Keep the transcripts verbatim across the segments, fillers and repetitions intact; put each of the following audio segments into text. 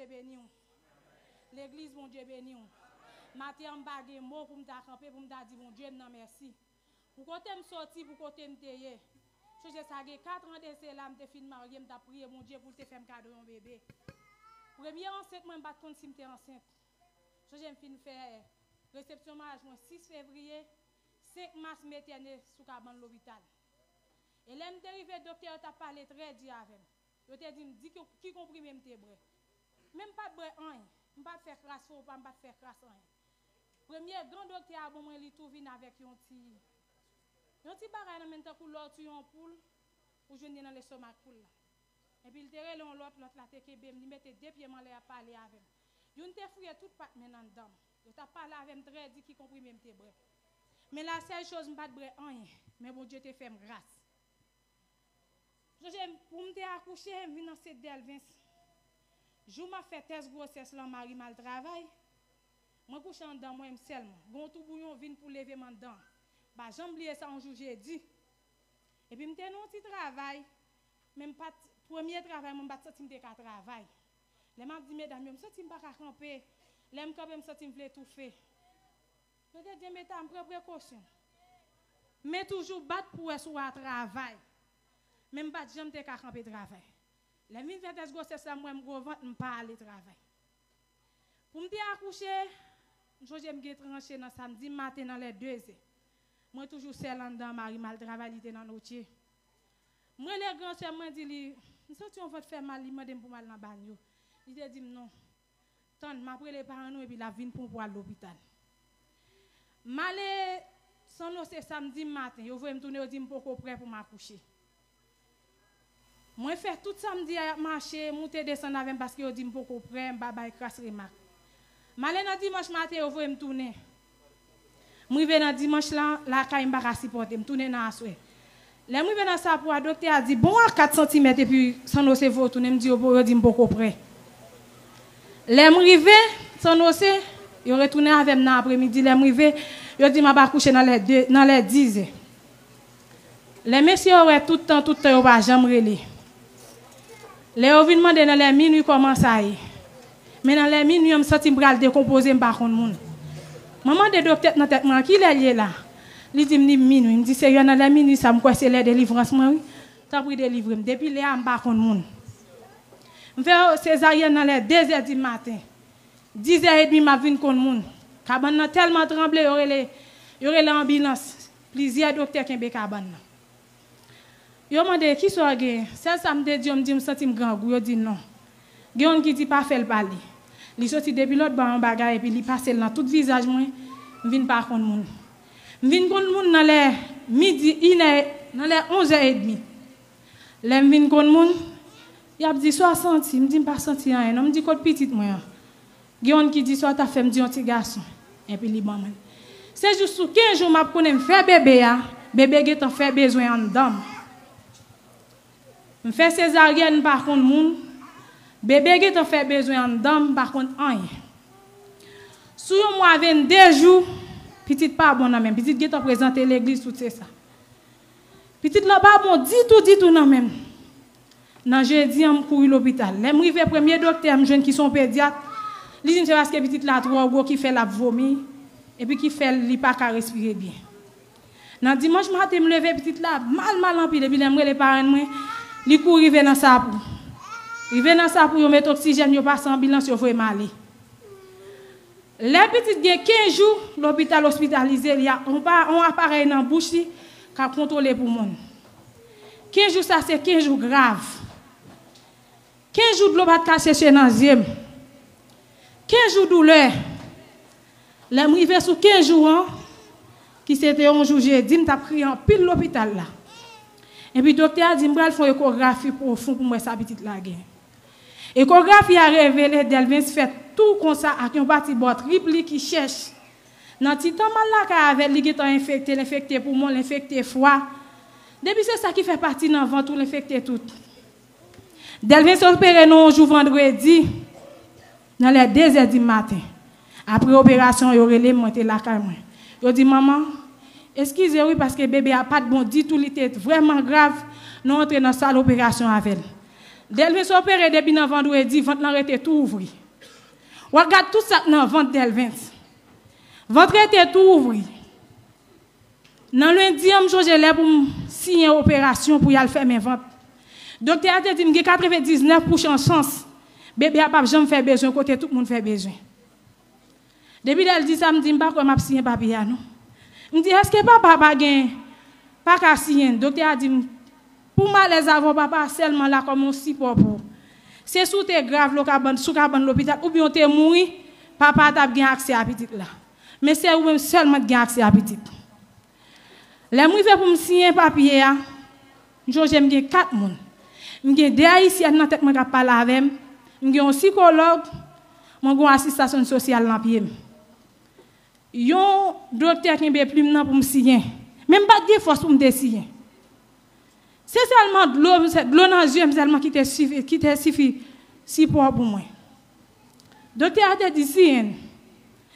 Bondye beni w. Legliz, Bondye beni w. Maten an, m pa gen mo pou m ta kanpe, pou m ta di Bondye m nan mèsi. Pou kote m soti, pou kote m te ye. Sonje sa gen kat an de sela, m te fin marye, m t ap priye Bondye pou l te fè m kado yon bebe. Premye ansent mwen, m pa t konn si m te ansent. Sonje m fin fè resepsyon maryaj mwen sis fevriye, senk mas m etène sou kabann lopital. E lè m te rive, doktè yo t ap pale trè di avè m. Yo te di m, di ki, ki konprime m te bwè. Men m pa t bwè anyen. M pa t fè kras fo pa, m pa t fè kras anyen. Premye gran doktè a ban mwen, li tou vin avèk yon ti, yon ti bagay nan men l, tankou lè w tiye yon poul, ou jwenn li nan lestomak poul la. Epi l te rele yon lòt, lòt la te kenbe m, li mete de pye m anlè, ap pale avè m. Youn te fouye tout pat men anndan m. Yo t ap pale avè m trè di ki konprime m te bwè. Men la sèl choz, m pa t bwè anyen, men Bondye te fè m gras. Sonje, pou m te akouche, m vin ansent Delvens. Jou m ap fè tès gwosès lan, mari m al travay. Mwen kouche anndan mwen menm sèlman. Gon toubouyon vin pou leve m anndan. M pa janm bliye sa, yon jou jedi. Epi m te nan yon ti travay, men m pa t, premye travay mwen, m pa t santi m te ka travay. Lè m ap di medam yo, m santi m pa ka kanpe. Lè m kanpe, m santi m vle toufe. Yo te di, Meta, m pran prekosyon. Men toujou bat pou wè si w a travay. Men m pa t janm te ka kanpe travay. Lè m vin fè tès gwosès la, m wè m gwo vant, m pa ale travay. Pou m te akouche, m sonje m gen tranche nan samdi maten nan lè de zè. Mwen toujou sèl anndan, mari m al travay, li te nan notye. M rele gran sè m, mwen di li, m santi yon vant fè mal, li mande m pou m al nan banyo. Li te di m non. Tann, m ap rele paran nou epi l ap vin pran w pou w al lopital. M ale San Jose samdi maten, yo voye m tounen, yo di m poko prè pou m akouche. Mwen fè tout samdi a y ap mache, moute desann avè m paske yo di m poko prè, m pa bay kras remak. M ale nan dimanch maten, yo voye m tounen. M rive nan dimanch lan, lakay m pa ka sipòte, m tounen nan aswè. Lè m rive nan Sapwa, doktè a di, bon, a kat santimèt epi San Jose voye w tounen, m di yo, yo di m poko prè. Lè m rive San Jose, yo retounen avè m nan apremidi. Lè m rive, yo di m ap akouche nan lè de, nan lè dizè. Lè mesye yo wè tout tan, tout tan, yo pa janm rele. Lè yo vin mande nan lè minui kòman sa ye. Men nan lè minui an, m santi m pral dekonpoze, m pa konn moun. Mwen mande doktè nan tèt mwen, kilè l ye la? Li di m li minui. M di, Seyè, nan lè minui sa, m kwè se lè delivrans mwen, wi. Tanpri, delivre m. Depi lè a, m pa konn moun. M fè sezaryèn nan lè de zè di maten. Diz è edmi, m ap vin konn moun. Kabann nan tèlman tranble, yo rele, yo rele anbilans. Plizyè doktè kenbe kabann nan. Yo mande, kisa w genyen? Sèl sa m te di yo, m di, m santi m grangou. Yo di, non. Gen youn ki di, pa fè l pale. Li soti depi lòt bò yon bagay, epi li pase l nan tout vizaj mwen. M vin pa konn moun. M vin konn moun nan lè midi, inè, nan lè onz è edmi. Lè m vin konn moun, y ap di, sa w santi? M di, m pa santi anyen, non. M di, kot pitit mwen an? Gen youn ki di, sa w t ap fè? M di, yon ti gason. Epi li ban mwen l. Se jis sou kenz jou m ap konnen m fè bebe a, bebe gentan fè bezwen anndan m. M fè sezaryèn, m pa konn moun. Bebe gentan fè bezwen anndan m, m pa konn anyen. Sou yon mwa vennde jou, pitit pa bon nan men m. Pitit gentan prezante legliz, tout se sa. Pitit la pa bon ditou, ditou nan men m. Nan jedi an, m kouri lopital. Lè m rive, premye doktè m jwenn ki se yon pedyat, li di m se paske pitit la twò gwo ki fè l ap vomi, epi ki fè l li pa ka respire byen. Nan dimanch maten, m leve, pitit la mal, mal anpil, epi lè m rele paran mwen, li kouri rive nan Sapou. Rive nan Sapou, yo met oksijèn, yo pase anbilans, yo voye m ale. Lè pitit gen kenz jou, lopital ospitalize li, a, on pa, on aparèy nan bouch li k ap kontwole poumon l. Kenz jou sa se kenz jou grav. Kenz jou dlo pa t ka seche nan zye m. Kenz jou doulè. Lè m rive sou kenz jou an, ki se te yon jou jedi, m t ap kriye anpil lopital la. Epi doktè a di m pral fè yon ekografi pwofon pou m wè sa pitit la gen. Ekografi a revele Delvens fèt tou konsa ak yon pati bò trip li ki chèch. Nan ti tan m al lakay avè l, li gentan enfekte, l enfekte poumon, l enfekte fwa. Depi se sa ki fè pati nan vant ou, l enfekte tout. Delvens opere nan yon jou vandredi, nan lè de zè di maten. Apre operasyon an, yo rele m, mwen te lakay mwen. Yo di, manman, eskize wi, paske bebe a pa t bon ditou, li te vrèman grav, nou antre nan sal operasyon avè l. Delvens opere depi nan vandredi, vant lan rete tou ouvri. W ap gad tout sa k nan vant Delvens. Vant rete tou ouvri. Nan lendi an, m sonje lè pou m siyen operasyon pou y al fèmen vant. Doktè a te di m gen katrevendiznèf pousan chans bebe a p ap janm fè bezwen kote tout moun fè bezwen. Depi lè l di sa, m di, "M pa kwè m ap siyen papye a, non." M di, "Èske papa pa gen, pa ka siyen l?" Doktè a di m, "Pou m alèz avè w, papa sèlman la kòm yon sipò pou ou. Se si w te grav lo kabann, sou kabann lopital, oubyen w te mouri, papa a t ap gen aksè a pitit la. Men se ou menm sèlman ki gen aksè a pitit." Lè m rive pou m siyen papye a, m sonje m gen kat moun. M gen de ayisyèn nan tèt mwen k ap pale avè m. M gen yon sikològ, mwen gen yon asistasyon sosyal nan pye m. Yon doktè kenbe plim nan pou m siyen. Men m pa t gen fòs pou m te siyen. Se sèlman dlo, dlo nan zye m sèlman ki te sifi, ki te sifi sipò pou mwen. Doktè a te di, "Siyen l.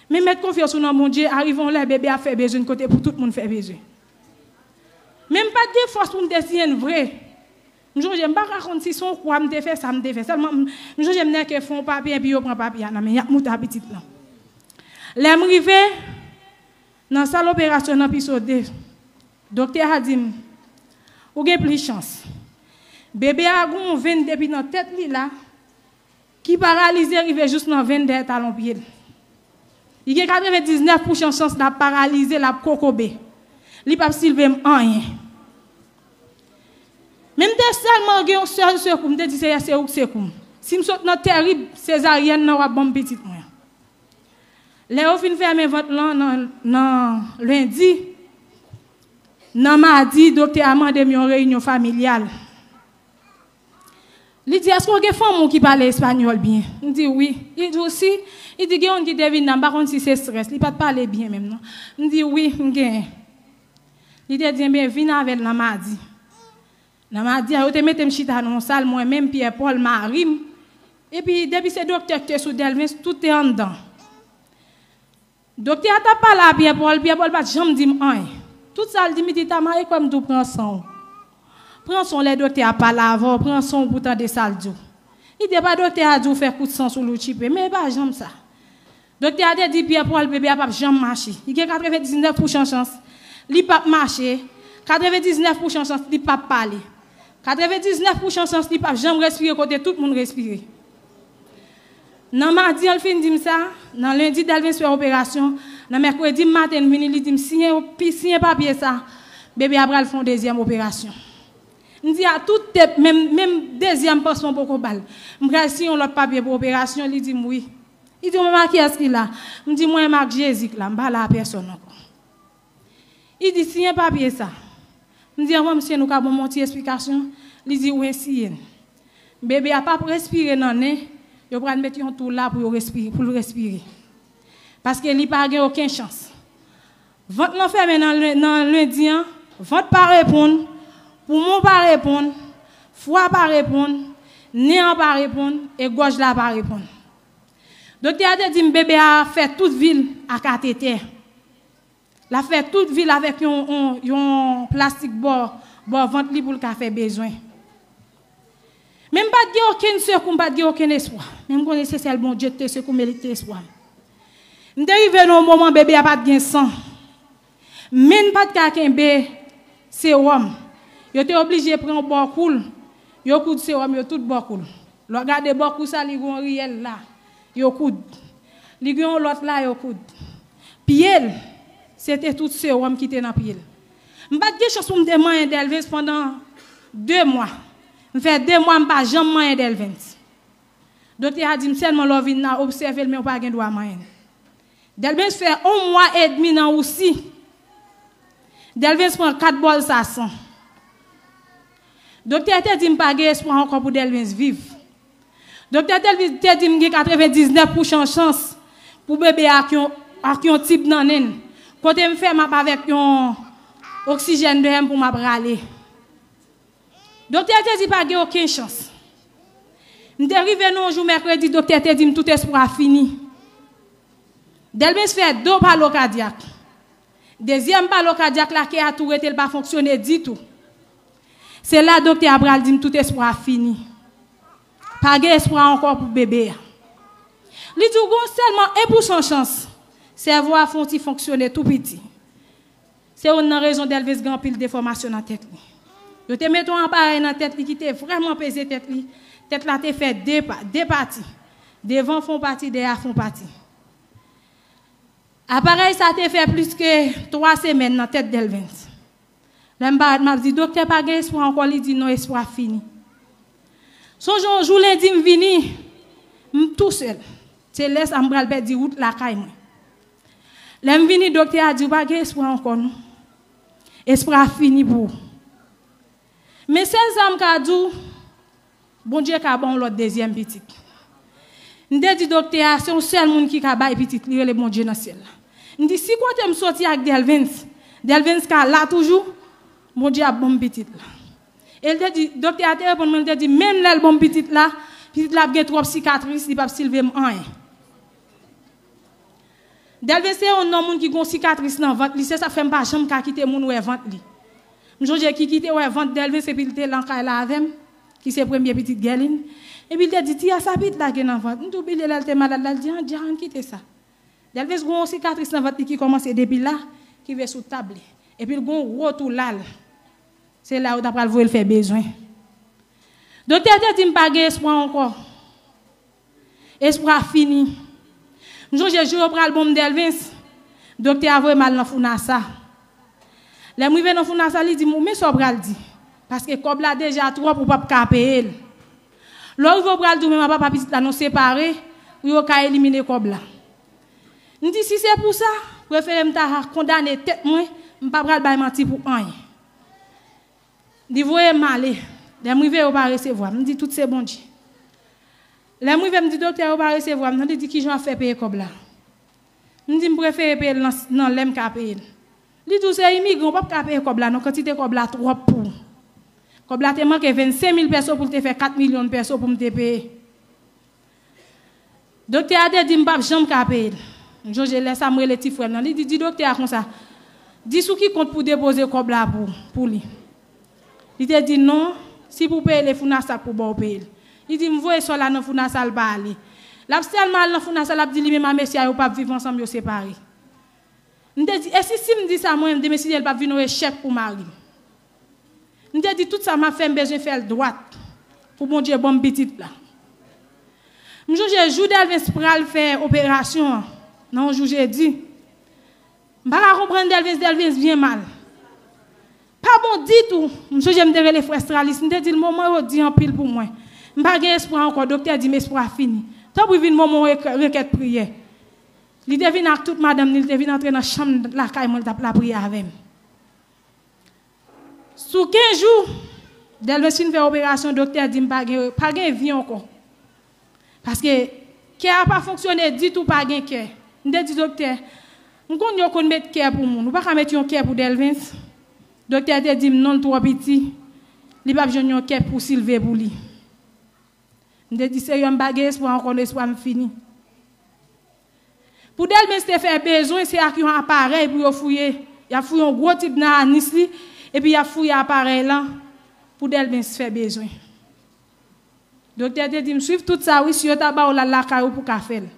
Men met konfyans ou nan Bondye, arive yon lè bebe a fè bezwen kote pou tout moun fè bezwen." Men m pa t gen fòs pou m te siyen l vre. M sonje, m pa ka konn si se yon kwa m te fè, sa m te fè. Sèlman, m, m sonje m nèke fè yon papye, epi yo pran papye a nan men, y ap moute a pitit lan. Lè m rive nan sal operasyon nan Piso de, doktè a di m, "Ou gen plis chans. Bebe a gen yon venn depi nan tèt li la, ki paralize rive jous nan venn dèyè talon pye l. Li gen katrevendiznèf pousan chans l ap paralize, l ap kokobe. Li p ap silve m anyen." Men m te sèlman gen yon sèl sekou, m te di, "Seyè, se ou k sekou m. Si m sot nan tèrib sezaryèn nan, w ap ban m pitit mwen." Lè yo fin fèmen vant lan nan, nan lendi, nan madi, doktè a mande m yon reyinyon familyal. Li di, "Èske w gen fanmi w ki pale espanyòl byen?" M di, "Wi." Li di, "Ou si?" Li di, "Gen youn ki te vin la, m pa konn si se strès, li pa t pale byen menm non." M di, "Wi, m genyen." Li te di, "Enben, vin avè l nan madi." Nan madi a, yo te mete m chita nan yon sal, mwen menm, Pyè Pòl, mari m. Epi, depi se doktè ki te sou Dèlvens, tout te anndan. Doktè a t ap pale a Pyè Pòl, Pyè Pòl pa t janm di m anyen. Tout sa l di m, li di, "Tama, e kwè m di w pran san w. Pran san w lè doktè a pale avè w, pran san w pou w tande sa l di w." Li di, "E pa doktè a di w fè kout san sou l ou tchipe, men e pa janm sa." Doktè a te di Pyè Pòl, "Bebe a p ap janm mache. Li gen katrevendiznèf pousan chans li p ap mache, katrevendiznèf pousan chans li p ap pale, katrevendiznèf pousan chans li p ap janm respire kote tout moun respire." Nan madi an, l fin di m sa, nan lendi, Dèlvens fè operasyon, nan mèkredi maten, l vini, li di m, "Siyen, pi siyen papye sa, bebe a pral fè yon dezyèm operasyon." M di, "A tout tèt, menm, menm dezyèm pansman poko ba l. M pral siyen yon lòt papye pou operasyon." Li di m, "Wi." Li di, "Ou menm ak kiyès ki la?" M di, "Mwen menm ak Jezi k la, m pa la a pèsòn ankò." Li di, "Siyen papye sa." M di, "Anvan m siyen l, ou ka ban m yon ti esplikasyon?" Li di, "Wi, siyen l. Bebe a p ap respire nan nen, yo pral met yon tou la pou yo respire, pou l respire. Paske li pa gen okenn chans. Vant lan fèmen nan, nan lendi an, vant pa reponn, poumon pa reponn, fwa pa reponn, nen an pa reponn, e gòj la pa reponn." Doktè a te di m bebe a fè tout vi l ak katetè. L ap fè tout vi l avèk yon, yon, yon plastik bò, bò vant li pou l ka fè bezwen. Men m pa t gen okenn sekou, m pa t gen okenn espwa. Men m konnen se sèl Bondye ki te sekou m e li ki te espwa m. M te rive nan yon moman bebe a pa t gen san. Men n pa t ka kenbe sewòm. Yo te oblije pran yon bò kou l. Yo koud sewòm yo tout bò kou l. Lè w gade bò kou sa, li gen yon riyèl la. Yo koud. Li gen yon lòt la, yo koud. Pye l, se te tout sewòm ki te nan pye l. M pa t gen chans pou m te manyen Dèlvens pandan de mwa. M fè de mwa m pa janm manyen Dèlvens. Doktè a di m sèlman lè w vin la obsève l, men w pa gen dwa manyen l. Dèlvens fè yon mwa edmi nan wousi. Dèlvens pran kat bòl sa san. Doktè a te di m pa gen espwa ankò pou Dèlvens viv. Doktè a te di m gen katrevendiznèf pousan chans pou bebe a ak yon, ak yon tib nan nen l. Kote m fè m ap avèk yon oksijèn dèyè m pou m ap rale. Doktè a te di pa gen okenn chans. M te rive nan yon jou mèkredi, doktè te di m tout espwa fini. Dèlvens fè de palo kadyak. Dezyèm palo kadyak la, kè a tou rete, l pa fonksyone ditou. Se la doktè a pral di m tout espwa fini. Pa gen espwa ankò pou bebe a. Li di w gen sèlman en pousan chans sèvo a fè yon ti fonksyone tou piti. Se youn nan rezon Delvens gen anpil defòmasyon nan tèt li. Yo te mete yon aparèy nan tèt li ki te vrèman peze tèt li. Tèt la te fè de pa, de pati. Devan fè yon pati, dèyè fè yon pati. Aparèy sa te fè plis ke twa semèn nan tèt Delvens. Lè m parèt, m ap di, "Doktè, pa gen espwa ankò?" Li di, "Non, espwa fini." Sonje yon jou lendi m vini, m tousèl. Se lè sa m pral pèdi wout lakay mwen. Lè m vini, doktè a di, "Ou pa gen espwa ankò, non. Espwa fini pou ou." Men sèl sa m ka di w, Bondye ka ba w lòt dezyèm pitit. M te di doktè a, se yon sèl moun ki ka bay pitit, li rele Bondye nan syèl la. M di, si kote m soti ak Delvens, Delvens ka la toujou, Bondye ap ban m pitit la. E l te di, doktè a te reponn mwen, l te di, menm lè l ban m pitit la, pitit la ap gen twòp sikatris, li p ap silve m anyen. Delvens se yon nonm moun ki gon sikatris nan vant li, se sa k fè m pa janm ka kite moun wè vant li. M sonje Kiki te wè vant Delvens epi l te lan kay la avè m, ki se premye pitit Gèlin. Epi l te di, "Tiya, sa pitit la gen nan vant?" M tou bliye lè l te malad la, l di, "An, Dja, ann kite sa." Delvens gon yon sikatris nan vant li ki kòmanse depi la, ki rive sou tab li. Epi l gon gwo tou la l. Se la yo ta pral voye l fè bezwen. Doktè te di m pa gen espwa ankò. Espwa fini. M sonje jou yo pral ban m Delvens, doktè a voye m al nan Founasa. Lè m rive nan Founasa, li di m, "Ou men sa w pral di? Paske kòb la deja twòp, ou p ap ka peye l." Lè w rive, w pral di w menm a papa pitit la, nou separe, pou yo ka elimine kòb la. M di, "Si se pou sa, prefere m ta kondane tèt mwen, m pa pral bay manti pou anyen." Li voye m ale. Lè m rive, yo pa resevwa m. M di, "Tout se Bondye." Lè m rive, m di, "Doktè, yo pa resevwa m, non." Li di, "Kijan w ap fè peye kòb la?" M di, "M prefere peye l nan, nan lè m ka peye l." Li di, "Ou se imigran, ou p ap ka peye kòb la, non, kantite kòb la twòp pou ou." Kòb la te manke vennsenk mil pèso pou l te fè kat milyon pèso pou m te peye. Doktè a te di m p ap janm ka peye l. M sonje lè sa m rele ti frè m nan. Li di, "Di doktè a konsa, di sou ki kont pou depoze kòb la pou, pou li." Li te di, "Non, si pou peye l, e Founasa k pou ba w peye l." Li di, "M voye sè w la nan Founasa, l pa ale. L ap sèlman al nan Founasa, l ap di li menm a mesye a yo p ap viv ansanm, yo separe." M te di, "E si, si m di sa mwen, demen si Dye vle, l p ap vin yon echèk pou mari m?" M te di, "Tout sa m ap fè, m bezwen fè l dwat pou Bondye ban m pitit la." M sonje jou Delvens pral fè operasyon an, nan yon jou jedi. M pa ka konprann Delvens, Delvens byen mal. Pa bon ditou. M sonje m te rele frè Stralis, m te di l, "Moman yo di anpil pou mwen. M pa gen espwa ankò, doktè di m espwa fini. Tanpri vin ban mwen yon rek-, rekèt priyè." Li te vin ak tout madanm ni, li te vin antre nan chanm lakay mwen, li t ap lapriyè avè m. Sou kenz jou, Delvens fin fè operasyon, doktè di m pa gen, pa gen vi ankò. Paske kè a pa fonksyone ditou, pa gen kè. M te di, "Doktè, m konn yo konn met kè pou moun. Ou pa ka met yon kè pou Delvens?" Doktè te di m, "Non, l twò piti. Li p ap jwenn yon kè pou silve pou li." M te di, "Seyè, m pa gen espwa ankò, non, espwa m fini." Pou Delvens te fè bezwen, se ak yon aparèy pou yo fouye. Y ap fouye yon gwo tib nan anis li, epi y ap fouye aparèy lan pou Delvens fè bezwen. Doktè te di m, "Swiv tout sa, wi, si yo ta ba w l al lakay ou pou w ka fè l."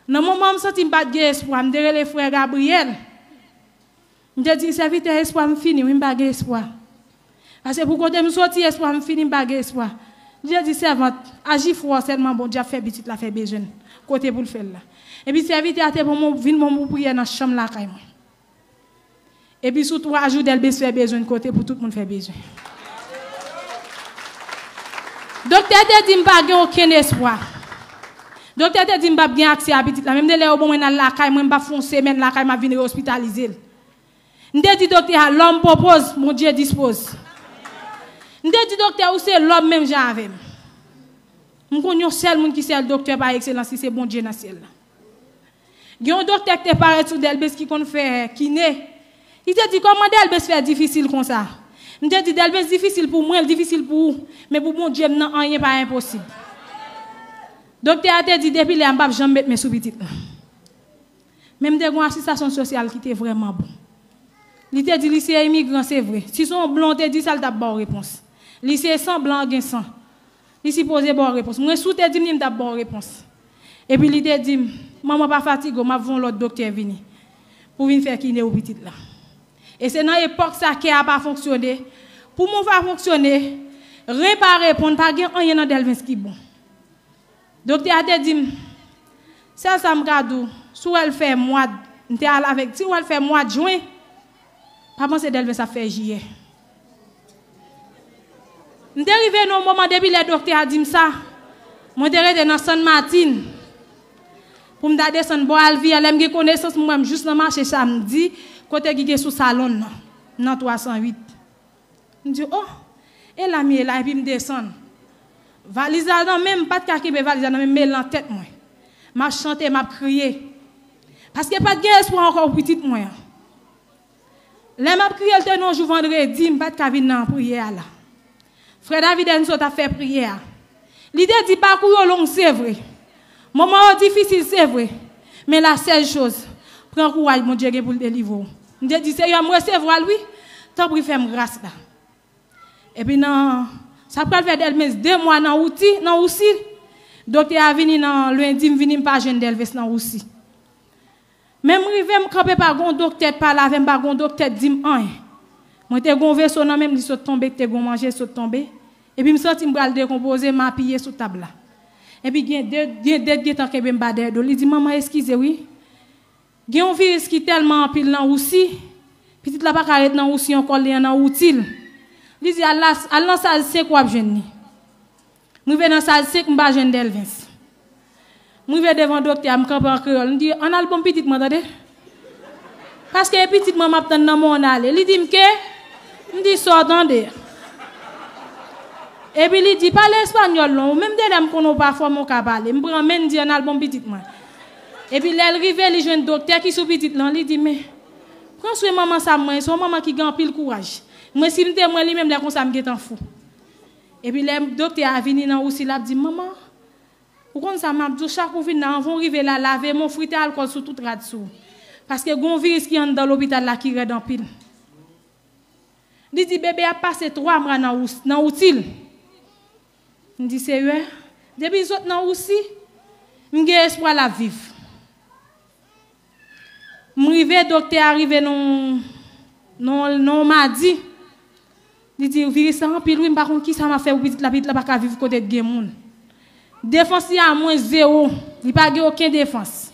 Nan moman m santi m pa t gen espwa, m te rele frè Gabriyèl. M te di, "Sèvitè, espwa m fini, wi, m pa gen espwa. Paske pou kote m soti, espwa m fini, m pa gen espwa." Li te di, "Sèvant, aji fò sèlman, Bondye ap fè pitit la fè bezwen l kote pou l fè l la." Epi sèvitè a te ban m, vin ban m yon priyè nan chanm lakay mwen. Epi sou twa jou, Delvens fè bezwen l kote pou tout moun fè bezwen. Doktè te di m pa gen okenn espwa. Doktè te di m p ap gen aksè a pitit la. Menm de lè yo ban mwen l al lakay mwen, m p ap fè yon semèn lakay, m ap vin reospitalize l. M te di doktè a, "L'homme propose, Bondye dispose." M te di doktè a, "Ou se lòm menm jan avè m. M konn yon sèl moun ki sèl doktè pa ekselans, li se Bondye nan syèl la." Gen yon doktè ki te parèt sou Delvens ki konn fè kine. Li te di, "Kòman Delvens fè difisil konsa?" M te di, "Delvens difisil pou mwen, l difisil pou ou. Men pou Bondye m nan, anyen pa enposib." Doktè a te di, "Depi lè a, m p ap janm met men sou pitit la." Men m te gen yon asistasyon sosyal ki te vrèman bon. Li te di, "Li se imigran, se vre. Si se yon blan w te di sa, l t ap ba w repons. Li se san, blan an gen san." Li sipoze ba w repons. Mwen, si w te di m li, m t ap ba w repons. Epi li te di m, "Manman, pa fatige w, m ap voye yon lòt doktè vini pou vin fè kine pou pitit la." E se nan epòk sa kè a pa fonksyone. Pou mwen fè fonksyone, ren pa reponn, pa gen anyen nan Dèlvens ki bon. Doktè a te di m, "Sèl sa m ka di w, si w wè l fè mwa, m te al avèk, si w wè l fè mwa jen, pa panse Dèlvens ap fè jiyè." M te rive nan yon moman, depi lè doktè a di m sa, mwen te rete nan San Matin pou m ta desann bò Alvi a. Lè m gen konesans, m wè m jis nan mache samdi, kote ki gen sou salon nan, nan twa san uit. M di, "Oh, e la m ye la," epi m desann. Valiz la nan men m, m pa t ka kenbe valiz la nan men m, men l nan tèt mwen. M ap chante, m ap kriye. Paske pa t gen espwa ankò pou pitit mwen an. Lè m ap kriye, l te nan yon jou vandredi, m pa t ka vin nan priyè a la. Frè David Enso t ap fè priyè a. Li te di, "Pakou yo long, se vre. Moman yo difisil, se vre. Men la sèl choz, pran kouraj, Bondye gen pou l delivre w." M te di, "Seyè, m resevwa l, wi. Tanpri, fè m gras la." Epi nan, sa pral fè Dèlvens de mwa nan wouti, nan wousi. Doktè a vini nan lendi, m vini, m pa jwenn Dèlvens nan wousi. Men m rive, m kanpe, pa gon doktè t pale avè m, pa gon doktè t di m anyen. Mwen te gon veso nan men m, li sot tonbe, te gon manje, li sot tonbe. Epi m santi m pral dekonpoze, m apiye sou tab la. Epi gen de, gen de t gentan kenbe m pa dèyè do. Li di, "Manman, eskize wi. Gen yon viris ki tèlman anpil nan wousi, pitit la pa ka ret nan wousi ankò, li an nan woutil." Li di, "Al la, al nan sal senk w ap jwenn li." M rive nan sal senk, m pa jwenn Dèlvens. M rive devan doktè a, m kanpe an kreyòl, m di, "Ann al ban m pitit mwen, tande. Paske e pitit mwen m ap tann nan men w ale." Li di m, "Ke?" M di, "Sa w tande." Epi li di, "Pale espanyòl non, ou menm de lè m konnen w pa fò, men w ka pale." M pran men, m di, "Ann al ban m pitit mwen." Epi lè l rive, li jwenn doktè ki sou pitit lan, li di, "Men, pran swen manman sa mwen, se yon manman ki gen anpil kouraj. Mwen, si m te mwen, li menm lè konsa, m gentan fou." Epi lè doktè a vini nan wousi, l ap di, "Manman, ou konn sa m ap di w, chak ou vin la, anvan w rive la, lave men w, frite alkòl sou tout rad sou ou. Paske gon viris ki anndan lopital la ki rèd anpil." Li di, "Bebe ap pase twa mwa nan wous-, nan woutil." M di, "Seyè, depi l sot nan wousi, m gen espwa l ap viv." M rive, doktè a rive nan, nan, nan madi. Li di, "Viris la anpil wi, m pa konn kisa m ap fè pou pitit la, pitit la pa ka viv kote t gen moun. Defans li a mwens zewo, li pa gen okenn defans."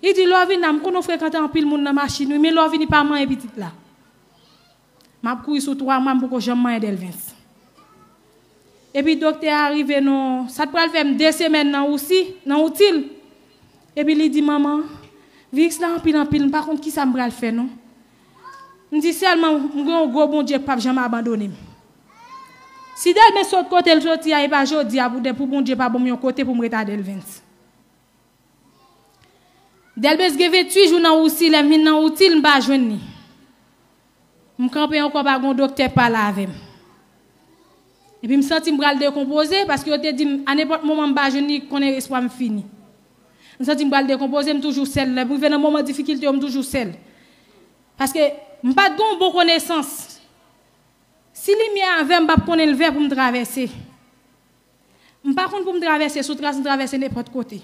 Li di, "Lè w vin la, m konnen w frekante anpil moun nan machin wi, men lè w vini pa manyen pitit la." M ap kouri sou twa mwa, m poko janm manyen Dèlvens. Epi doktè a rive nan, sa t pral fè m de semèn nan wousi, nan woutil. Epi li di, "Manman, viris la anpil anpil, m pa konn kisa m pral fè non." M di, "Sèlman m gen yon gwo Bondye k p ap janm abandone m. Si Dèlvens sot kote l soti a, e pa jodi a pou, pou Bondye pa ban m yon kote pou m ret a Dèlvens." Dèlvens gen venntuit jou nan wousi, lè m vin nan woutil, m pa jwenn li. M kanpe ankò, pa gon doktè k pale avè m. Epi m santi m pral dekonpoze, paske yo te di m, a nenpòt moman m pa jwenn li, konnen espwa m fini. M santi m pral dekonpoze, m toujou sèl. Lè m rive nan moman difikilte yo, m toujou sèl. Paske m pa t gen yon bon konesans. Si limyè a vè, m p ap konnen l vè pou m travèse. M pa konn pou m travèse sou tras, m travèse nenpòt kote.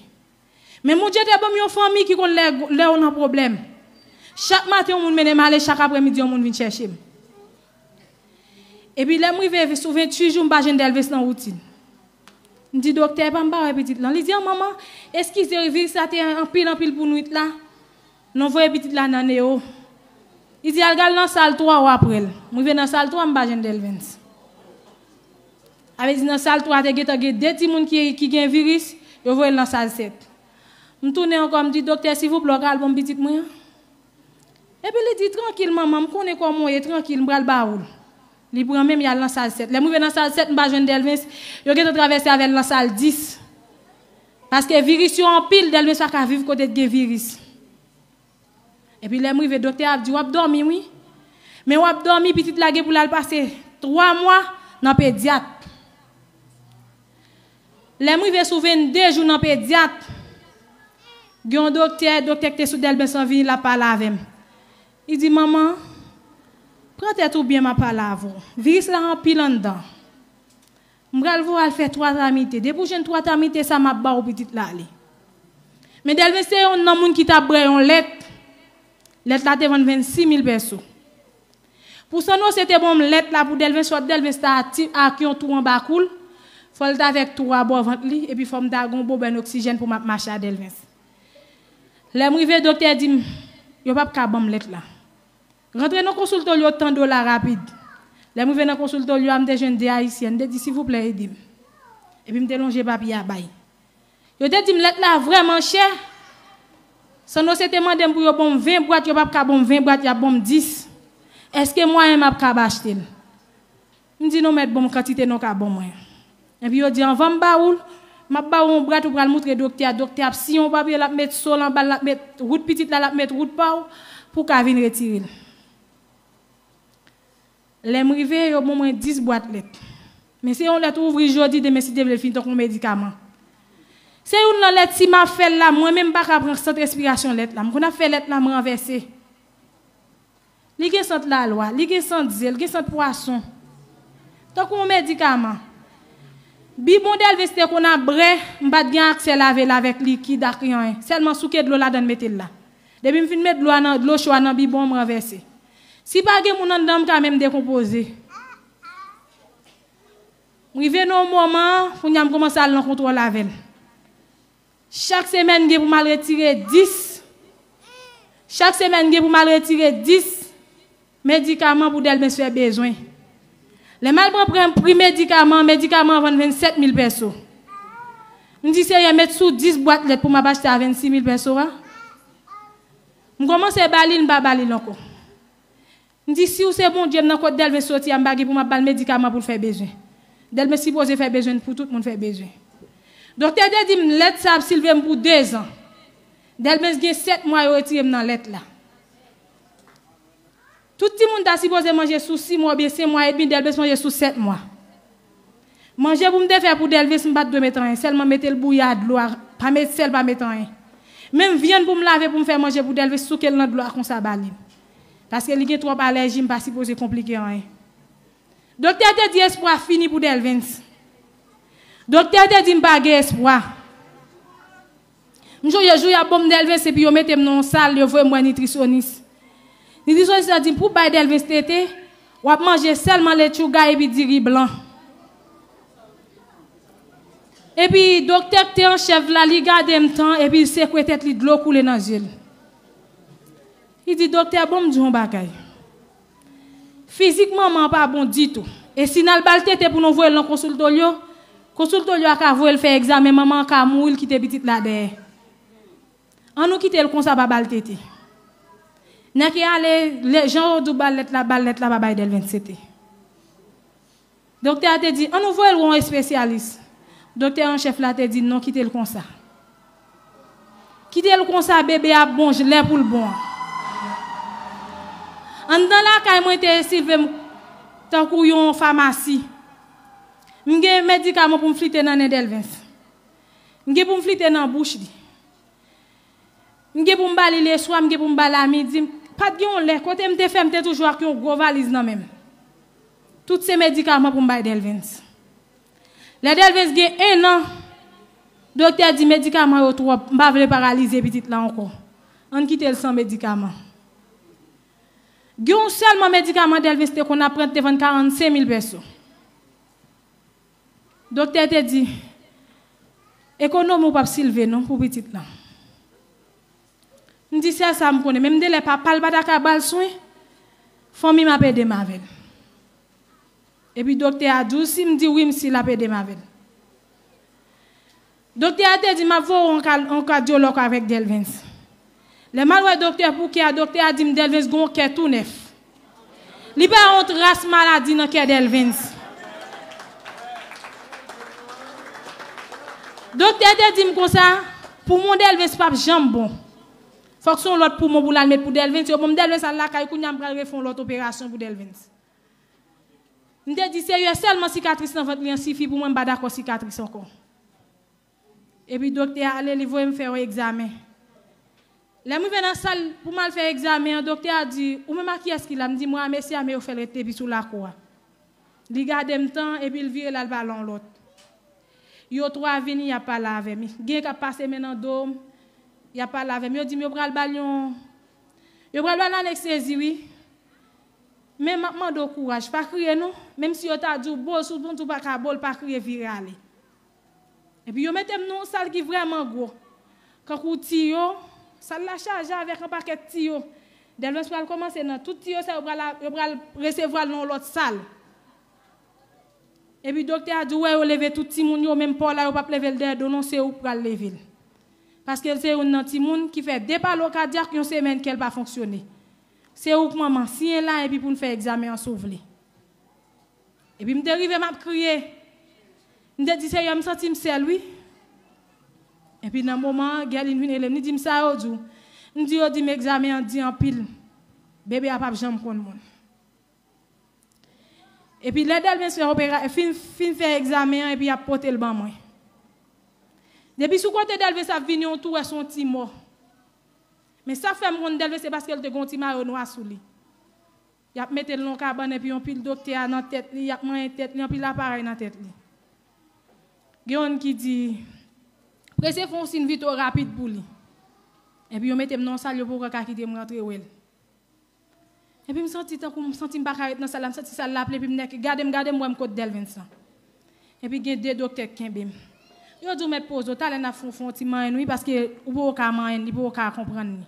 Men Bondye te ban m yon fanmi ki konn lè, lè w nan pwoblèm. Chak maten, yon moun mennen m ale, chak aprèmidi, yon moun vin chèche m. Epi lè m rive sou venntuit jou, m pa jwenn Dèlvens nan woutin. M di, "Doktè, epa m pa wè pitit lan." Li di, "An manman, eskize wi, viris la te anpil, anpil pou nwit la. Nou voye pitit la nan Neo." Li di, "Al, al nan sal twa, w ap wè l." M rive nan sal twa, m pa jwenn Dèlvens. Sa vle di nan sal twa te gentan gen de timoun ki, ki gen viris, yo voye l nan sal sèt. M tounen ankò, m di, "Doktè, silvouplè, w ka al ban m pitit mwen an?" Epi li di, "Trankil, manman, m konnen kòman w ye, trankil, m pral ba ou l." Li pran men m, y al nan sal sèt. Lè m rive nan sal sèt, m pa jwenn Dèlvens, yo gentan travèse avè l nan sal dis. Paske viris yo anpil, Dèlvens pa ka viv kote t gen viris. Epi lè m rive, doktè a ap di, "W ap dòmi, wi." Men w ap dòmi, pitit la gen pou l al pase twa mwa nan pedyat. Lè m rive sou vennde jou nan pedyat, gen yon doktè, doktè ki te sou Dèlvens lan vini, l ap pale avè m. Li di, "Manman, pran tèt ou byen, m ap pale avè w. Viris la anpil anndan." M pral voye w al fè twa tamite. Depi w jwenn twa tamite sa, m ap ba w pitit la ale. Men Delvens se youn nan moun ki t ap bwè yon lèt. Lèt la te vann vennsis mil pèso. Pou Sanwose te ban m lèt la pou Delvens, fòk Delvens ta ak yon twou anba kou l, fò l ta avèk twou abò vant li, epi fò m ta gen yon bobèn oksijèn pou m ap mache a Delvens. Lè m rive, doktè di m, yo p ap ka ban m lèt la. Rantre nan konsiltolyo tan dola rapid. Lè m rive nan konsiltolyo a, m te jwenn de Ayisyèn, m te di, silvouplè, ede m. Epi m te lonje papye a bay. Yo te di m lèt la vrèman chè. Sanwose te mande m pou yo ban m ven bwat, yo p ap ka ban m ven bwat, y ap ban m dis. Èske mwayen m ap kab achte l? M di, non, mèt ban m kantite nou ka ban mwen. Epi yo di, anvan m ba ou l, m ap ba ou yon bwat, ou pral montre doktè a. Doktè ap siyen yon papye, l ap met so l anba l, l ap met wout pitit la, l ap met wout pa w, pou w ka vin retire l. Lè m rive, yo ban mwen dis bwat lèt. Men se yon lèt ou ouvri jodi, demen si Dye vle l fini tankou yon medikaman. Se youn nan lèt si m ap fè l la, mwen menm m pa ka pran sant respirasyon lèt la. M konn ap fè lèt la, m ranvèse. Li gen sant lalwa, li gen sant ze, li gen sant pwason. Tankou yon medikaman. Bibon Delvens te konn ap bwè, m pa t gen aksè lave l avèk likid ak anyen. Sèlman souke dlo ladan l mete l la. Depi m fin met dlo a nan, dlo cho a nan bibon an, m ranvèse. Si pa gen moun anndan, m ka menm dekonpoze. M rive nan yon moman, kounye a m kòmanse al nan kontwòl avè l. Chak semèn, gen pou m al retire dis. Chak semèn, gen pou m al retire dis medikaman pou Delvens fè bezwen. Lè m al pran pri, pri medikaman, medikaman an vann vennsèt mil pèso. M di, Seyè, met sou dis bwat lèt pou m ap achte a vennsis mil pèso a. M kòmanse ba li l, m pa ba li l ankò. M di, si w se Bondye, m nan kot Delvens soti a, m pa gen pou m ap ba l medikaman pou l fè bezwen. Delvens sipoze fè bezwen pou tout moun fè bezwen. Doktè te di m, lèt sa ap silve m pou dezan. Delvens gen sèt mwa yo retire m nan lèt la. Tout timoun ta sipoze manje sou sis mwa oubyen senk mwa edmi, Delvens manje sou sèt mwa. Manje pou m te fè pou Delvens, m pa t dwe met anyen, sèlman mete l bouyi a dlo a, pa met sèl, pa met anyen. Menm vyann pou m lave, pou m fè manje pou Delvens, souke l nan dlo a konsa ba li. Paske li gen twòp alèji, m pa sipoze konplike anyen. Doktè te di espwa fini pou Delvens. Doktè te di m pa gen espwa. M sonje jou y ap ban m Delvens epi yo mete m nan yon sal, yo voye m wè nitrisyonis. Nitrisyonis la di m, pou w bay Delvens tete, w ap manje sèlman letchouga epi diri blan. Epi doktè k te an chèf la, li gade m tan, epi l sekwe tèt li, dlo koule nan zye l. Li di, doktè, ban m di w yon bagay. Fizik manman an pa bon ditou. E si n al ba l tete pou nou voye l nan konsiltolyo, konsiltolyo a ka voye l fè egzamen, manman an ka mouri, l kite pitit la dèyè. An nou kite l konsa, pa ba l tete. Nèg yo ale, lè, jan yo di w ba l lèt la, ba l lèt la, pa bay Delvens tete. Doktè a te di, an nou voye l wè yon espesyalis. Doktè an chèf la te di, non, kite l konsa. Kite l konsa, bebe a bon, lè pou l bon. Anndan lakay mwen te silve m tankou yon famasi. M gen medikaman pou m flite nan nen Delvens. M gen pou m flite nan bouch li. M gen pou m ba li leswa, m gen pou m ba l a midi. Pa t gen yon lè, kote m te fè, m te toujou ak yon gwo valiz nan men m. Tout se medikaman pou m bay Delvens. Lè Delvens gen en an, doktè di medikaman yo twòp, m pa vle paralize pitit la ankò. Ann kite l san medikaman. Gen yon sèlman medikaman Delvens te konn ap pran, te vann karannsenk mil pèso. Doktè te di, ekonomi w p ap silve non pou pitit lan. M di, sèl sa m konnen, menm de lè papa l pa ta ka ba l swen, fanmi m ap ede m avè l. Epi doktè a di w si m di wi, m si l ap ede m avè l. Doktè a te di m ap voye w yon ka-, yon kadyològ avèk Delvens. Lè m al wè doktè pou kè a, doktè a di m Delvens gen yon kè tou nèf. Li pa yon tras maladi nan kè Delvens. Doktè te di m konsa, poumon Delvens p ap janm bon. Fòk se yon lòt poumon pou l al met pou Delvens. Yo ban m Delvens al lakay, kounye a m pral refè yon lòt operasyon pou Delvens. M te di, Seyè, sèlman sikatris nan vant li an sifi pou mwen, m pa dakò sikatris ankò. Epi doktè a ale, li voye m fè yon egzamen. Lè m rive nan sal pou m al fè egzamen an, doktè a di, ou menm ak kiyès ki la? M di, mwen a mesye a, men yo fè l ret depi sou lakou a. Li gade m tan, epi l vire l al pale yon lòt. Yo twa vini, y ap pale avè m. Gen k ap pase men nan do m, y ap pale avè m. Yo di m yo pral ba l yon, yo pral ba l anestezi, wi. Men m ap mande w kouraj, pa kriye non. Menm si yo ta di w bo l, si w di w pa ka bo l, pa kriye, vire ale. Epi yo mete m nan yon sal ki vrèman gwo. Kankou tiyo, sal la chaje avèk yon pakèt tiyo. Delvens pral kòmanse nan tout tiyo sa, yo pral, yo pral resevwa l nan yon lòt sal. Epi doktè a di, ou wè yo leve tout timoun yo, menm pa w la, yo p ap leve l dèyè do non, se ou k pral leve l. Paske l se youn nan timoun ki fè de palo kadyak yon semèn kè l pa fonksyone. Se ou k manman, siyen la epi pou n fè egzamen an si w vle. Epi m te rive, m ap kriye. M te di, Seyè, m santi m sèl, wi. Epi nan moman an, Gèlin vin rele m, li di m, sa yo di w? M di, yo di m egzamen an di anpil. Bebe a p ap janm konn moun. Epi lè Delvens fè opera, fin, fin fè egzamen an, epi y ap pote l ban mwen. Depi sou kote Delvens ap vini, ou tou wè se yon ti mò. Men sa fè m konn Delvens se paske l te gen yon ti mayo nwa sou li. Y ap mete l nan yon kabann epi yon pil doktè a nan tèt li, y ap manyen tèt li, anpil aparèy nan tèt li. Gen youn ki di, prese fè yon siy vito rapid pou li. Epi yo mete m nan yon sal, yo poko ka kite m rantre wè l. Epi m santi tankou m santi m pa ka ret nan sal la, m santi sal la plen, epi m nèk gade m, gade m, wè m kot Delvens lan. Epi gen de doktè k kenbe m. Yo di w mèt poze w, talè n ap fè w fè yon ti manyen wi, paske ou poko ka manyen, li poko ka konprann li.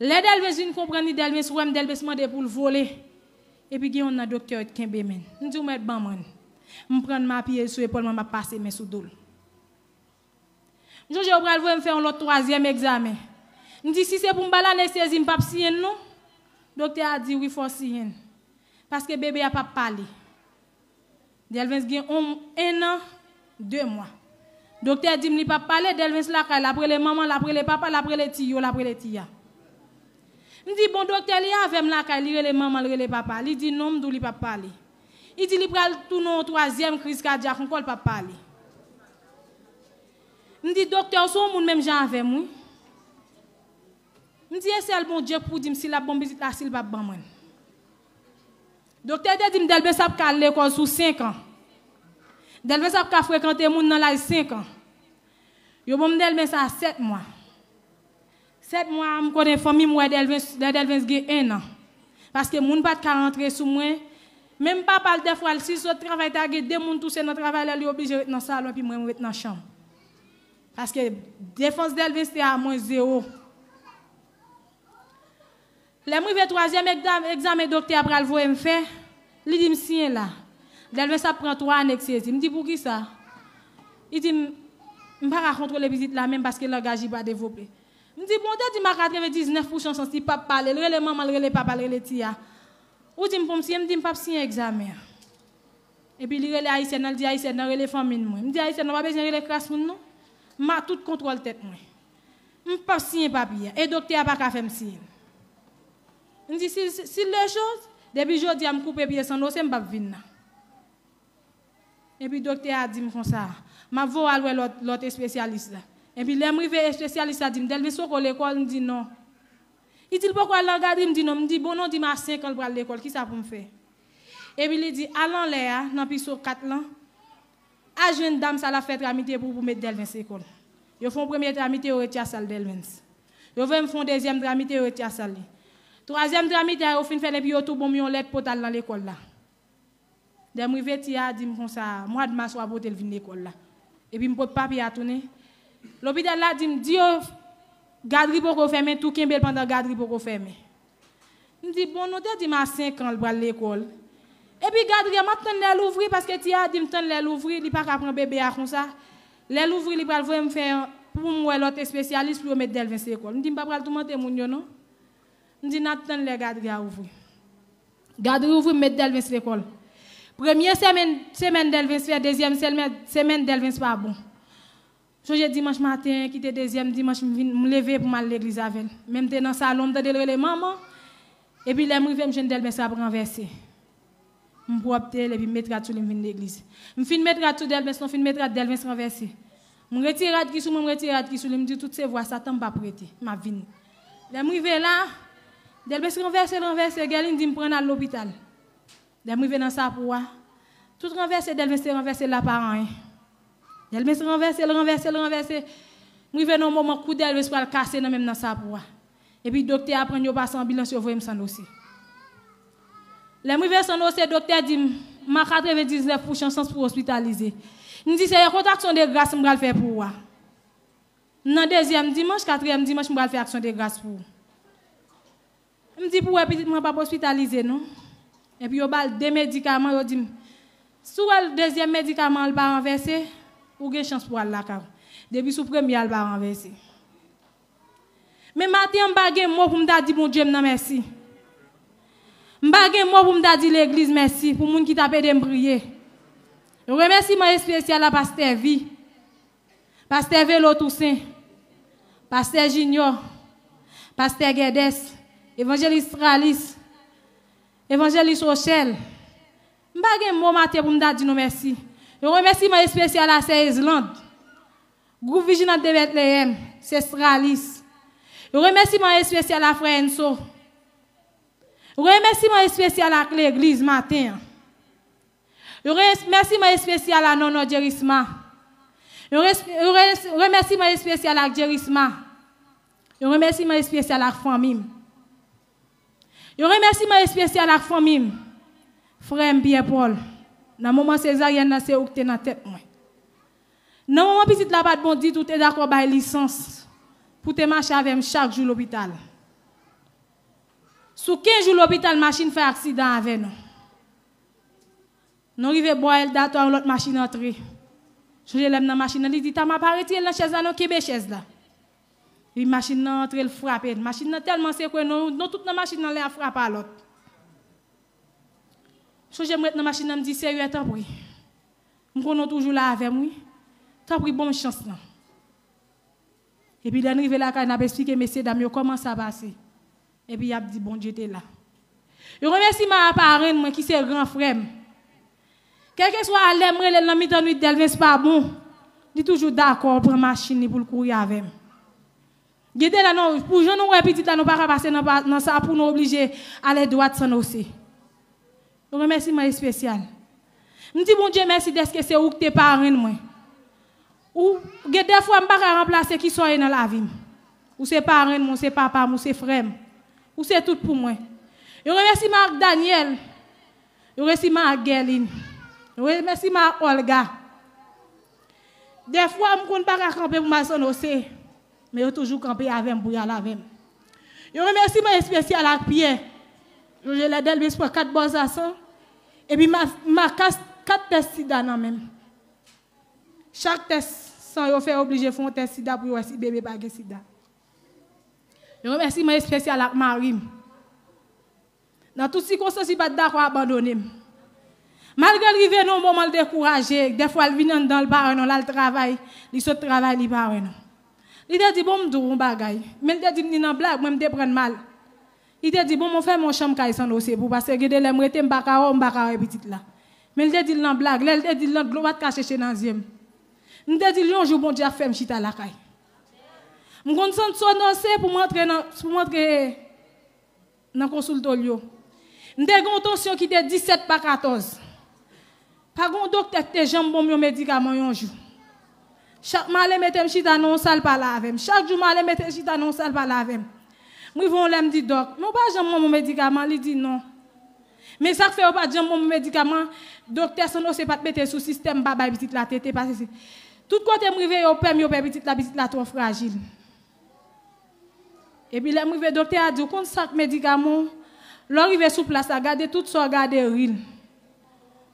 Lè Delvens vin konprann li, Delvens wè m, Delvens mande pou l vole. Epi gen youn nan doktè yo t kenbe men. M di w mèt ban mwen l. M pran l, m apiye l sou epòl mwen, m ap pase men sou do l. M sonje yo pral voye m fè yon lòt twazyèm egzamen. M di, si se pou m ba l anestezi, m p ap siyen l non. Doktè a di, wi, fò w siyen l. Paske bebe a p ap pale. Delvens gen on, en an, de mwa. Doktè di m li p ap pale, Delvens lakay, l ap rele manman, l ap rele papa, l ap rele tiyo, l ap rele tiya. M di, bon, doktè, li avè m lakay, li rele manman, l rele papa. Li di, non, m di w li p ap pale. Li di li pral tounen yon twazyèm kriz kadyak ankò, l p ap pale. M di, doktè, w se yon moun menm jan avè m, wi. M di, e sèl Bondye k pou di m si l ap ban m pitit la, si l p ap ban mwen l. Doktè te di m Delvens ap ka al lekòl sou senk an. Delvens ap ka frekante moun nan laj senk an. Yo ban m Delvens a sèt mwa. Sèt mwa, m konnen fanmi m wè Delvens, lè Delvens gen en an. Paske moun pa t ka rantre sou mwen. Menm papa l, dèfwa, l, si l sot travay, ta gen de moun touse nan travay la, li oblije ret nan salon, epi mwen, m ret nan chanm. Paske defans Delvens te a mwens zewo. Lè m rive twazyèm egza-, egzamen doktè a pral voye m fè, li di m siyen la. Delvens ap pran twa anestezi. M di, poukisa? Li di m, m pa ka kontwole pitit la menm paske langaj li pa devlope. M di, bon, w te di m a katrevendiznèf pousan chans li p ap pale, l rele manman, l rele papa, l rele tiya. Ou di m pou m siyen, m di m p ap siyen egzamen an. Epi li rele ayisyèn nan, li di ayisyèn nan rele fanmi n mwen. M di ayisyèn nan pa bezwen rele kras moun non. M a tout kontwòl tèt mwen. M p ap siyen papye a. E doktè a pa ka fè m siyen l. M di, si, si, si le chose, depi jodi a m koupe pye san nose, m p ap vin la. Epi doktè a di m konsa, m ap voye w al wè lòt, lòt espesyalis la. Epi lè m rive, espesyalis la di m, Delvens poko lekòl? M di non. Li di l poko al nan gadri? M di non. M di, bon, non, di m a senk an l pral lekòl, kisa pou m fè? Epi li di, al anlè a, nan piso kat lan, al jwenn dam sa l ap fè tramite pou, pou met Delvens lekòl. Yo fè yon premye tramite, yo retire sal Delvens. Yo voye m fè yon dezyèm tramite, yo retire sal li. Twazyèm tramite a, yo fin fè l, epi yo tou ban m yon lèt pou t al nan lekòl la. Lè m rive, tiya a di m konsa, mwa d mas w a pote l vin lekòl la. Epi m pot papye a tounen. Lopital la di m, di yo, gadri poko fèmen, tou kenbe l pandan gadri poko fèmen. M di, bon, nou te di m a senk an l pral lekòl. Epi gadri a, m ap tann lè l ouvri, paske tiya a di m tann lè l ouvri, li pa ka pran bebe a konsa. Lè l ouvri, li pral voye m fè, pou m wè lòt espesyalis pou yo met Delvens lekòl. M di, m pa pral toumante moun yo, non. M di, n ap tann lè gadri a ouvri. Gadri ouvri, m met Delvens lekòl. Premye semèn, semèn Delvens fè, dezyèm semèn, semèn Delvens pa bon. Sonje dimanch maten, ki te dezyèm dimanch, m vin, m leve pou m al legliz avè l. Men m te nan salon, m tande l rele manman. Epi lè m rive, m jwenn Delvens ap ranvèse. M pwòpte l, epi m met rad sou li, m vin legliz. M fin met rad sou Delvens, non, fin met rad, Delvens ranvèse. M retire rad ki sou mwen, m retire rad ki sou li, m di tout se vwa Satan, m p ap rete, m ap vini. Lè m rive la, Delvens ranvèse, ranvèse, Gèlin di m pran n al lopital. Lè m rive nan sapou a, tout ranvèse, Dèlmens te ranvèse l la pa anyen. Dèlmens ranvèse l, ranvèse l, ranvèse. M rive nan yon moman, kou Dèlmens pral kase nan men m nan sapou a. Epi doktè a pran yo pase anbilans, yo voye m San Jose. Lè m rive San Jose, doktè di m, m a katrevendiznèf pousan chans pou ospitalize. M di, Seyè, kote aksyon de gras m pral fè pou ou a? Nan dezyèm dimanch, katriyèm dimanch, m pral fè aksyon de gras pou ou. M di pou wè pitit mwen p ap ospitalize non. Epi yo ba l de medikaman, yo di m, si w wè l dezyèm medikaman an l pa ranvèse, ou gen chans pou w al lakay ou. Depi sou premye a l pa ranvèse. Men maten an, m pa gen mo pou m ta di Bondye m nan mèsi. M pa gen mo pou m ta di legliz mèsi pou moun ki t ap ede m priye. Remèsiman espesyal a pastè Vi, pastè Velo Tousen, pastè Junior, pastè Gèdès, evanjelis Tralis, evanjelis Rochèl. M pa gen mo maten pou m ta di nou mèsi. Yon remèsiman espesyal a sè Ezland, gwoup Vijinant de Betleyèm, sè Stralis. Yon remèsiman espesyal a frè Enso. Yon remèsiman espesyal ak legliz maten an. Yon remèsiman espesyal a Nonò Djerisma. Yon res- yon res- remèsiman espesyal ak Djerisma. Yon remèsiman espesyal ak fanmi m. Yon remèsiman espesyal ak fanmi m. Frè m Pyè Pòl, nan moman sezaryèn nan, se ou k te nan tèt mwen. Nan moman pitit la pa t bon ditou, te dakò bay lisans pou te mache avè m chak jou lopital. Sou kenz jou lopital, machin fè aksidan avè nou. Nou rive bò Èl Datò, yon lòt machin antre. Sonje lè m nan machin nan, li di, Tama, pa retire l nan chèz la non, kenbe chèz la. Epi machin nan antre, l frape l. Machin nan tèlman sekwe, nou, nou tout nan machin nan, len ap frape a lòt. Sonje m ret nan machin nan, m di, Seyè, tanpri. M konnen w toujou la avè m, wi. Tanpri, ban m chans lan. Epi lè n rive lakay, n ap esplike mesye dam yo kòman sa pase. Epi y ap di Bondye te la. Yon remèsiman a parenn mwen ki se gran frè m. Kèlkeswa lè m rele l nan mitan nwit, Dèlmens pa bon, li toujou dakò pran machin li pou l kouri avè m. Gen de lè non, pou jan nou wè pitit la, nou pa ka pase nan pa- nan sa pou nou oblije ale dwat San Jose. Yon remèsiman espesyal. M di Bondye mèsi dèske se ou k te parenn mwen. Ou gen de fwa m pa ka ranplase kisa w ye nan lavi m. Ou se parenn mwen, ou se papa m, ou se frè m. Ou se tout pou mwen. Yon remèsiman ak Daniel. Yon remèsiman ak Guerline. Yon remèsiman ak Olga. De fwa m konn pa ka kanpe pou m al San Jose. Men yo toujou kanpe avè m pou y al avè m. Yon remèsiman espesyal ak Pyè. Sonje lè Dèlmens pran kat bòz a san, epi ma- makas kat tès sida nan men m. Chak tès san yo fè, yo oblije fè yon tès sida pou yo wè si bebe pa gen sida. Yon remèsiman espesyal ak mari m. Nan tout sikonstans, li pa t dakò abandone m. Malgre l rive nan yon moman l dekouraje, dèfwa l vin anndan, l pa wè non, l al travay, li sot travay, li pa wè non. Li te di, bon, m di w yon bagay. Men l te di m li nan blag, mwen m te pran l mal. Li te di, bon, mwen fèmen yon chanm kay San Jose pou, paske gen de lè m rete, m pa ka wè w, m pa ka wè pitit la. Men l te di l nan blag, lè l te di l nan dlo pa t ka cheche nan zye m. M te di l yon jou Bondye ap fè m chita lakay. M konn sot San Jose pou m antre nan, pou m antre nan konsiltolyo. M te gen yon tansyon ki te disèt pa katòz. Pa gen yon doktè ki te janm ban m yon medikaman yon jou. Chak m ale mete m chita nan yon sal pale avè m. Chak jou m ale mete m chita nan yon sal pale avè m. M rive yon lè m di dòk, men w pa janm ban m yon medikaman? Li di non. Men sa k fè yo pa t janm ban m yon medikaman, doktè San Jose pa t mete l sou sistèm pa bay pitit la tete, paske se tout kote m rive yo pè m, yo pè pitit la, pitit la twò frajil. Epi lè m rive, doktè a di, ou konn sa k medikaman w? Lè w rive sou plas la, gade tout sa w gade, ri l.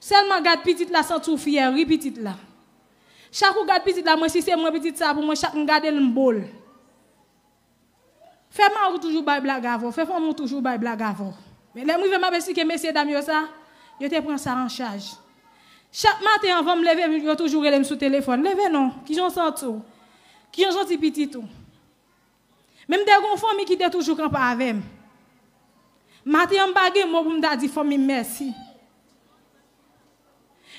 Sèlman gad pitit la, santi w fyè, ri pitit la. Chak ou gad pitit la, mwen si se mwen pitit sa pou mwen, chak m gade l, m bo l. Fè mari w toujou bay blag avè w, fè fanmi w toujou bay blag avè w. Men lè m rive, m ap esplike mesye dam yo sa, yo te pran sa an chaj. Chak maten anvan m leve, yo toujou rele m sou telefòn, leve non, kijan w santi w? Kijan w santi pitit ou? Men m te gen yon fanmi ki te toujou kanpe avè m. Maten an, m pa gen mo pou m ta di fanmi m mèsi.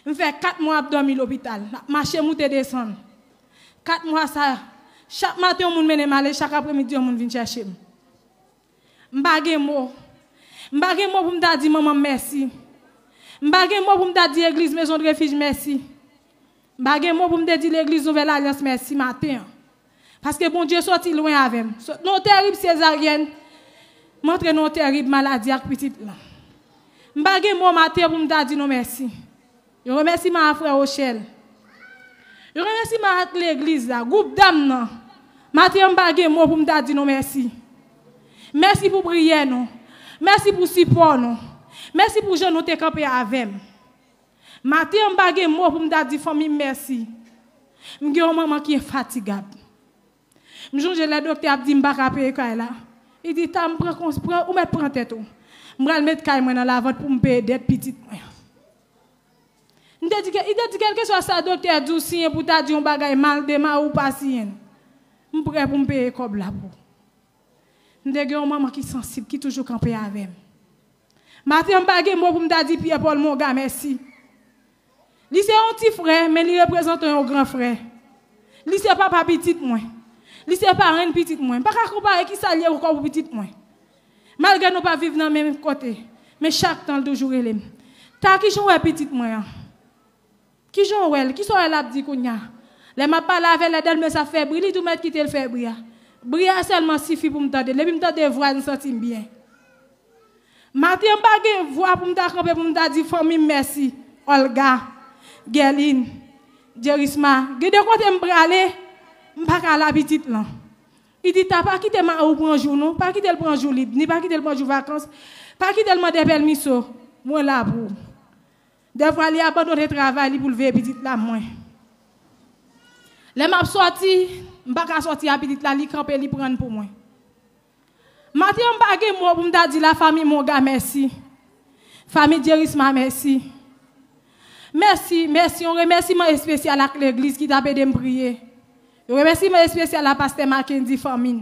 M fè kat mwa ap dòmi lopital, m ap mache moute desann. Kat mwa sa, chak maten yon moun mennen m ale, chak apremidi yon moun vin chèche m. M pa gen mo. M pa gen mo pou m ta di manman m mèsi. M pa gen mo pou m ta di legliz Maison de Refuge mèsi. M pa gen mo pou m te di legliz Nouvèl Alyans mèsi maten an. Paske Bondye soti lwen avè m. Sot nan yon tèrib sezaryèn, m antre nan yon tèrib maladi ak pitit lan. M pa gen mo maten an pou m ta di nou mèsi. Yon remèsiman a frè Rochelle. Yon remèsiman ak legliz la, gwoup dam nan. Maten an, m pa gen mo pou m ta di nou mèsi. Mèsi pou priyè nou. Mèsi pou sipò nou. Mèsi pou jan nou te kanpe avè m. Maten an, m pa gen mo pou m ta di fanmi m mèsi. M gen yon manman ki enfatigab. M sonje lè doktè ap di m pa ka peye kay la. Li di, "Tam, pran kons-, pran, ou mèt pran tèt ou. M pral met kay mwen nan lavant pou m peye dèt pitit mwen." M te di, ke- li te di, "Kèlkeswa sa doktè a di w siyen pou ta di yon bagay mal de mari w, pa siyen l. M prè pou m peye kòb la pou ou." M te gen yon manman ki sansib, ki toujou kanpe avè m. Maten an, m pa gen mo pou m ta di Pierre Paul Monga mèsi. Li se yon ti frè, men li reprezante yon gran frè. Li se papa pitit mwen. Li se parenn pitit mwen. M pa ka konpare kisa l ye ankò pou pitit mwen. Malgre nou pa viv nan menm kote, men chak tan l toujou rele m. "Ta, kijan w wè pitit mwen an? Kijan w wè l? Kisa w wè l ap di kounye a?" Lè m ap pale avè l, lè Delmes ap fè bri, li di w mèt kite l fè bri a. Bri a sèlman sifi pou m tande l. Depi m tande vwa l, m santi m byen. Maten an, m pa gen vwa pou m ta kanpe, pou m ta di fanmi m mèsi. Olga, Guerline, Jerisma, gen de kote m prale, m pa ka al a pitit lan. Li di, "Ta, pa kite mari w pran jou non, pa kite l pran jou lib, ni pa kite l pran jou vakans, pa kite l mande pèmiso, mwen la pou ou." Dèfwa, li abandone travay li pou l veye pitit la mwen. Lè m ap sòti, m pa ka sòti a pitit la, li kanpe, li pran l pou mwen. Maten an, m pa gen mo pou m ta di lafanmi Monga mèsi. Fanmi Djerisma, mèsi. Mèsi, mèsi. Yon remèsiman espesyal ak legliz ki t ap ede m priye. Yon remèsiman espesyal a pastè Mackendy, fanmi l.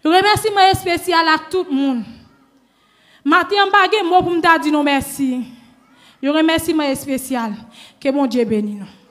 Yon remèsiman espesyal ak tout moun. Maten an, m pa gen mo pou m ta di nou mèsi. Yon remèsiman espesyal. Ke Bondye beni nou.